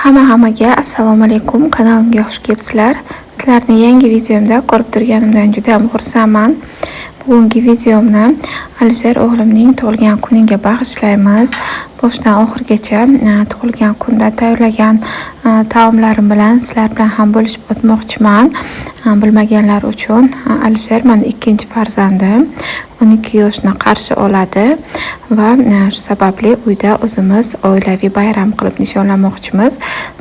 Hamma-hammaga assalomu alaykum. Kanalimga xush kelibsizlar. Sizlarni yangi videomda ko'rib turganimdan juda ham xursandman. Bugungi videomni Alisher o'g'limning tug'ilgan kuniga bag'ishlaymiz. Boshdan oxirigacha tug'ilgan kunda tayyorlagan taomlarim bilan sizlar bilan ham bo'lishib o'tmoqchiman. Bilmaganlar uchun, Alisher mani ikkinchi farzandim. 12 yoshni qarshi oladi va shu sababli uyda o'zimiz oilaviy bayram qilib nishonlamoqchimiz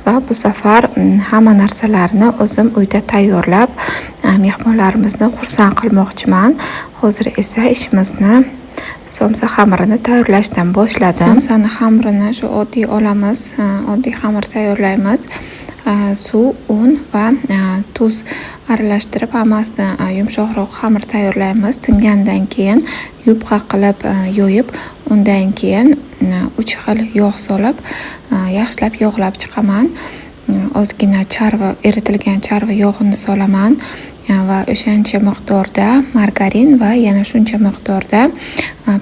va bu safar hamma narsalarni o'zim uyda tayyorlab, mehmonlarimizni xursand qilmoqchiman. Hozir esa ishimizni somsa xamirini tayyorlashdan boshladim. Somsani xamirini shu oddiy olamiz, oddiy xamir tayyorlaymiz. Suv, un va tuz aralashtirib, hammasini yumshoqroq xamir tayyorlaymiz. Tingandan keyin yupqa qilib yoyib, undan keyin 3 xil yog' solib, yaxshilab yog'lab chiqaman. Ozgina charva, eritilgan charva yog'ini solaman va o'shancha miqdorda margarin va yana shuncha miqdorda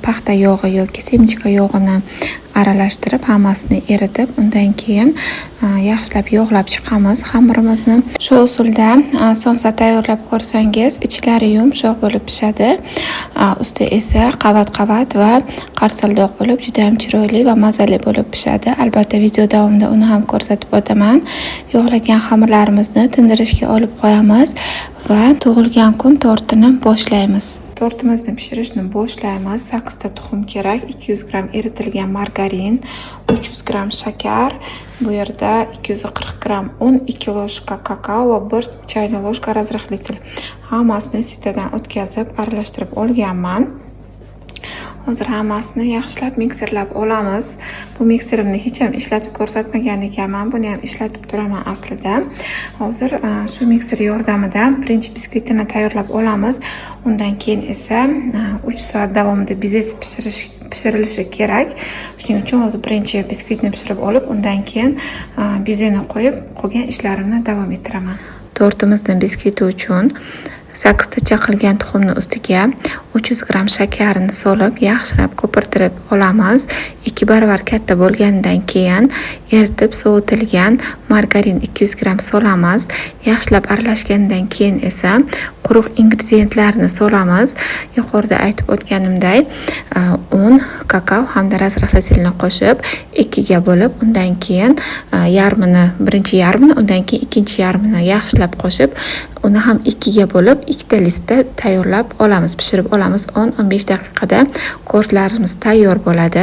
paxta yog'i yoki semechka yog'ini aralashtirib, hammasini eritib, undan keyin yaxshilab yog'lab chiqamiz xamirimizni. Shu usulda somsa tayyorlab ko'rsangiz, ichlari yumshoq bo'lib pishadi. Usti esa qavat-qavat va qarsildoq bo'lib, juda ham chiroyli va mazali bo'lib pishadi. Albatta video davomida uni ham ko'rsatib o'taman. Yog'lagan xamirlarimizni tindirishga olib qo'yamiz va tug'ilgan kun tortini boshlaymiz. Tortimizni pishirishni boshlaymiz. 8 ta tuxum kerak, 200 gramm eritilgan margarin, 300 gramm shakar, bu yerda 240 gramm un, 2 ложка kakao va 1 чайная ложка разрыхлитель. Hammasini sitadan o'tkazib, aralashtirib olganman. Hozir hammasini yaxshilab mikserlab olamiz. Bu mikserimni hech ham ishlatib ko'rsatmagan ekanman. Buni ham ishlatib turaman aslida. Hozir shu mikser yordamida birinchi biskvitini tayyorlab olamiz. Undan keyin esa 3 soat davomida bezesi pishirilishi kerak. Shuning uchun hozir birinchi biskvitni pishirib olib, undan keyin bezeni qo'yib, qolgan ishlarimni davom ettiraman. Tortimizni biskviti uchun 8 ta chaqilgan tuxumni ustiga 300 gramm shakarni solib, yaxshilab ko'pirtirib olamiz. 2 barobar katta bo'lganidan keyin eritib sovitilgan margarin 200 gramm solamiz. Yaxshilab aralashganidan keyin esa quruq ingrediyentlarni solamiz. Yuqorida aytib o'tganimday, un, kakao hamda разрыхлитель ni qo'shib 2 ga bo'lib, undan keyin yarmini, birinchi yarmini, undan keyin ikkinchi yarmini yaxshilab qo'shib, uni ham 2 ga bo'lib, ikkita listda tayyorlab olamiz, pishirib olamiz. 10-15 daqiqada korjlarimiz tayyor bo'ladi.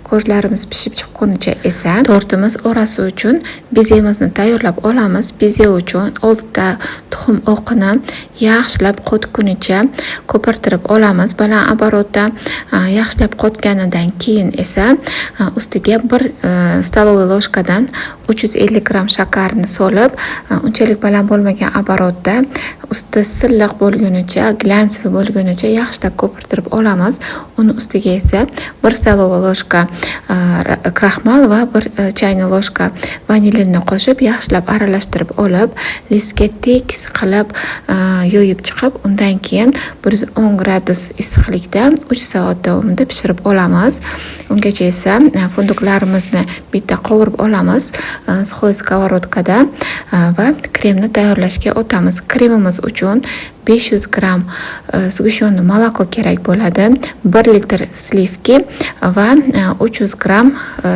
Korjlarimiz pishib chiqqunicha esa tortimiz orasi uchun bezemizni tayyorlab olamiz. Beze uchun 6 ta tuxum oqini yaxshilab qotgunicha ko'pirtirib olamiz baland оборот da. Yaxshilab qotganidan keyin esa ustiga 1 столовый ложка dan 350 gramm shakarni solib, unchalik baland bo'lmagan оборот da usti silliq bo'lgunicha, глянцевый bo'lgunicha yaxshilab ko'pirtirib olamiz. Uni ustiga esa 1 столовый ложка kraxmal va 1 чайный ложка vanilinni qo'shib, yaxshilab aralashtirib olib, listga tekis qilib yoyib chiqib, undan keyin 110 gradus issiqlikda 3 soat davomida pishirib olamiz. Ungacha esa funduklarimizni bitta qovurib olamiz сухой сковородка da va kremni tayyorlashga o'tamiz. Kremimiz uchun 500 gramm сгущенный молоко kerak bo'ladi, 1 litr сливки va 300 gramm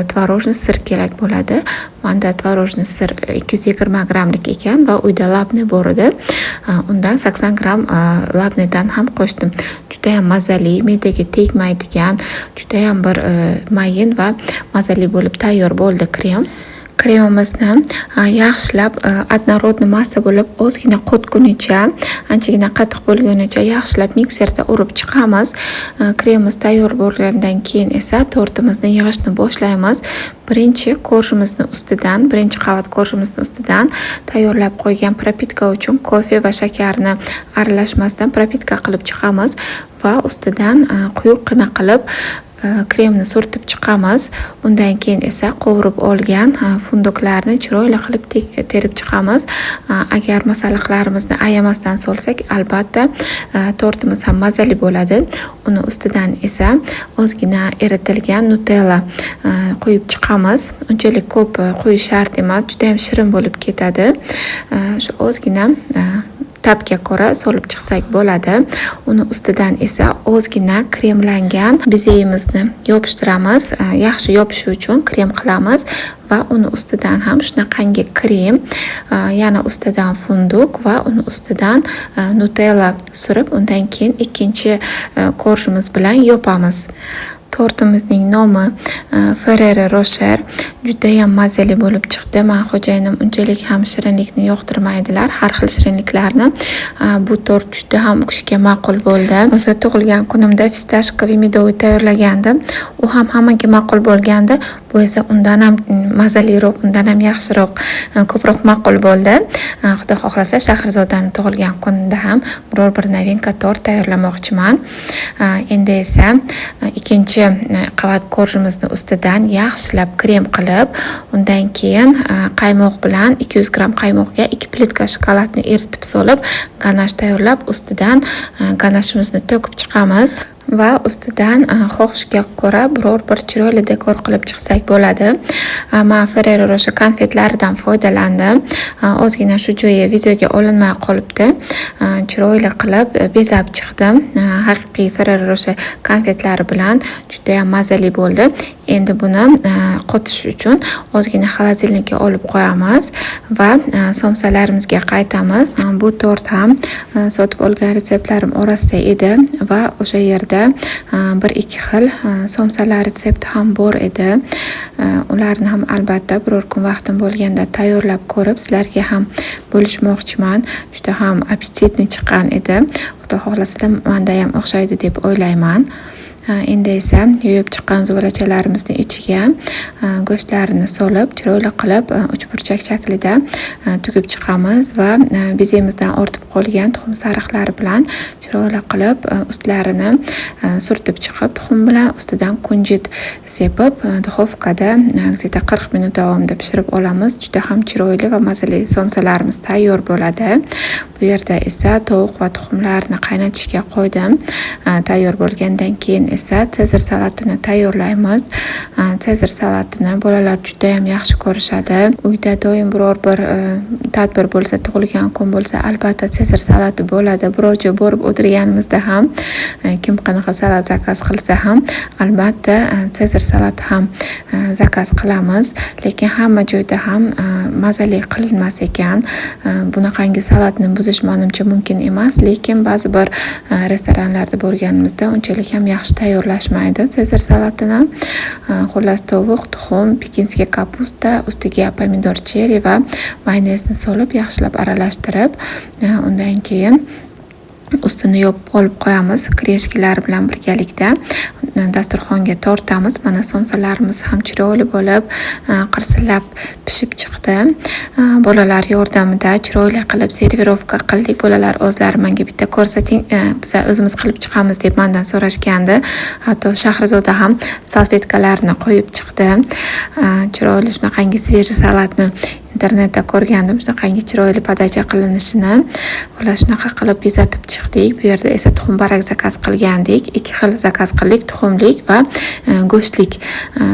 творожный сыр kerak bo'ladi. Manda творожный сыр 220 grammlik ekan va uyda labni bor edi. Undan 80 gramm labnidan ham qo'shdim. Judayam mazali, me'daga tegmaydigan, judayam bir mayin va mazali bo'lib tayyor bo'ldi krem. Kremimizni yaxshilab однородный massa bo'lib, ozgina qotgunicha, anchagina qattiq bo'lgunicha yaxshilab mikserda urib chiqamiz. Kremimiz tayyor bo'lgandan keyin esa tortimizni yig'ishni boshlaymiz. Birinchi korjimizni ustidan, birinchi qavat korjimizni ustidan tayyorlab qo'ygan пропитка uchun kofe va shakarni aralashmasdan пропитка qilib chiqamiz va ustidan quyuqqina qilib Kremni surtib chiqamiz. Undan keyin esa qovurib olgan funduklarni chiroyli qilib terib chiqamiz. Agar masalliqlarimizni ayamasdan solsak, albatta tortimiz ham mazali bo'ladi. Uni ustidan esa ozgina eritilgan Nutella quyib chiqamiz. Unchalik ko'p quyish shart emas, juda ham shirin bo'lib ketadi. Shu ozgina ta'bga ko'ra solib chiqsak bo'ladi. Uni ustidan esa ozgina kremlangan bezeyimizni yopishtiramiz. Yaxshi yopishishi uchun krem qilamiz va uni ustidan ham shunaqangi krem, yana ustidan funduk va uni ustidan Nutella surib, undan keyin ikkinchi korjimiz bilan yopamiz. Tortimizning nomi Ferrero Rocher. Judayam mazali bo'lib chiqdi. Man xo'jayinim unchalik ham shirinlikni yoqtirmaydilar, har xil shirinliklarni. Bu tort juda ham u kishiga ma'qul bo'ldi. O'zi tug'ilgan kunimda фисташковый медовый tayyorlagandim. U ham hammaga ma'qul bo'lgandi. Bu esa undan ham mazaliroq, undan ham yaxshiroq, ko'proq ma'qul bo'ldi. Xudo xohlasa, Shahrizodani tug'ilgan kunida ham biror bir новинка tort tayyorlamoqchiman. Endi esa ikkinchi qavat korjimizni ustidan yaxshilab krem qilib, undan keyin qaymoq bilan 200 gramm qaymoqga 2 plitka shokoladni eritib solib, ganash tayyorlab, ustidan ganashimizni to'kib chiqamiz va ustidan xohishga ko'ra biror bir chiroyli dekor qilib chiqsak bo'ladi. Man Ferrero Rocher konfetlaridan foydalandim. Ozgina shu joyi videoga olinmay qolibdi. Chiroyli qilib bezab chiqdim. Haqiqiy Ferrero Rocher konfetlari bilan juda ham mazali bo'ldi. Endi buni qotish uchun ozgina холодильник ka olib qo'yamiz va somsalarimizga qaytamiz. Bu tort ham sotib olgan retseptlarim orasida edi va o'sha yerda bir ikki xil somsalar retsepti ham bor edi. Ularni ham albatta biror kun vaqtim bo'lganda tayyorlab ko'rib, sizlarga ham bo'lishmoqchiman. Juda ham аппетитный chiqqan edi. Xudo xohlasa, manda ham o'xshaydi deb o'ylayman. Endi esa yuvib chiqqan zuvalachalarimizni ichiga go'shtlarini solib, chiroyli qilib uchburchak shaklida tugib chiqamiz va bezemizdan ortib qolgan tuxum sariqlari bilan chiroyli qilib ustlarini surtib chiqib, tuxum bilan ustidan kunjut sepib, духовка da где-то 40 minut davomida pishirib olamiz. Juda ham chiroyli va mazali somsalarimiz tayyor bo'ladi. Bu yerda esa tovuq va tuxumlarni qaynatishga qo'ydim. Tayyor bo'lgandan keyin esa Sezar salatini tayyorlaymiz. Sezar salatini bolalar judayam yaxshi ko'rishadi. Uyda doim biror bir tadbir bo'lsa, tug'ilgan kun bo'lsa, albatta Sezar salati bo'ladi. Biror joy borib o'tirganimizda ham kim qanaqa salat заказ qilsa ham, albatta Sezar salati ham заказ qilamiz. Lekin hamma joyda ham mazali qilinmas ekan. Bunaqangi salatni buzish manimcha mumkin emas, lekin ba'zi bir restoranlarda borganimizda unchalik ham yaxshi tayyorlashmaydi Sezar salatini. Xullas, tovuq, tuxum, пекинский капуста, ustiga pomidor cherri va mayonezni solib, yaxshilab aralashtirib, undan keyin ustini yopib olib qo'yamiz. Кириешки lar bilan birgalikda dasturxonga tortamiz. Mana, somsalarimiz ham chiroyli bo'lib, qirsillab pishib chiqdi. Bolalar yordamida chiroyli qilib сервировка qildik. Bolalar o'zlari menga bitta ko'rsating, biza o'zimiz qilib chiqamiz deb mandan so'rashgandi. Hatto Shahrizoda ham salfetkalarni qo'yib chiqdi. Chiroyli shunaqangi свежий salatni internetda ko'rgandim, shunaqangi chiroyli подача qilinishini. Xullas, shunaqa qilib bezatib chiqdik. Bu yerda esa tuxum barak заказ qilgandik. Ikki xil заказ qildik: tuxumlik va go'shtlik.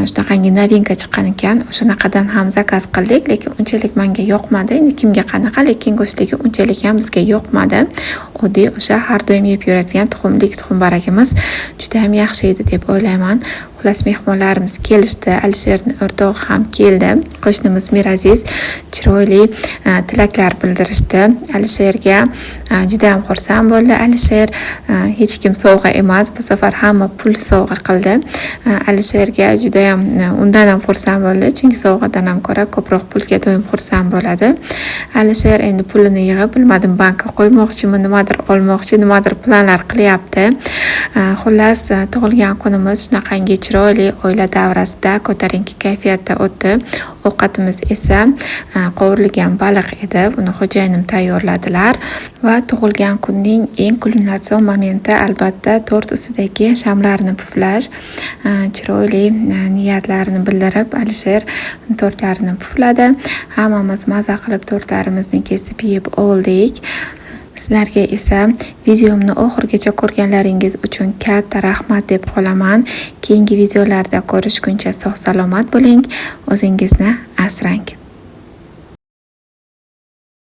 Shunaqangi новинка chiqqan ekan, o'shanaqadan ham заказ qildik, lekin unchalik menga yoqmadi. Endi kimga qanaqa, lekin go'shtligi unchalik ham bizga yoqmadi. Oddiy o'sha har doim yeb yuradigan tuxumlik tuxum baragimiz juda ham yaxshi edi deb o'ylayman. Xullas, mehmonlarimiz kelishdi. Alisherni o'rtog'i ham keldi, qo'shnimiz Miraziz. Chiroyli tilaklar bildirishdi Alisherga. Juda ham xursand bo'ldi Alisher. Hech kim sovg'a emas, bu safar hamma pul sovg'a qildi Alisherga. Judayam undan ham xursand bo'ldi, chunki sovg'adan ham ko'ra ko'proq pulga doim xursand bo'ladi Alisher. Endi pulini yig'ib, bilmadim, bankka qo'ymoqchimi, nimadir olmoqchi, nimadir planlar qilyapti. Xullas, tug'ilgan kunimiz shunaqangi chiroyli oila davrasida ko'tarinki kayfiyatda o'tdi. Ovqatimiz esa Qovurilgan baliq edi. Buni xo'jayinim tayyorladilar va tug'ilgan kunning eng kulminatsion momenti albatta tort ustidagi shamlarni puflash. Chiroyli niyatlarini bildirib Alisher tortlarni pufladi. Hammamiz maza qilib tortlarimizni kesib yeb oldik. Sizlarga esa videomni oxirigacha ko'rganlaringiz uchun katta rahmat deb qolaman. Keyingi videolarda ko'rishguncha sog' salomat bo'ling, o'zingizni asrang.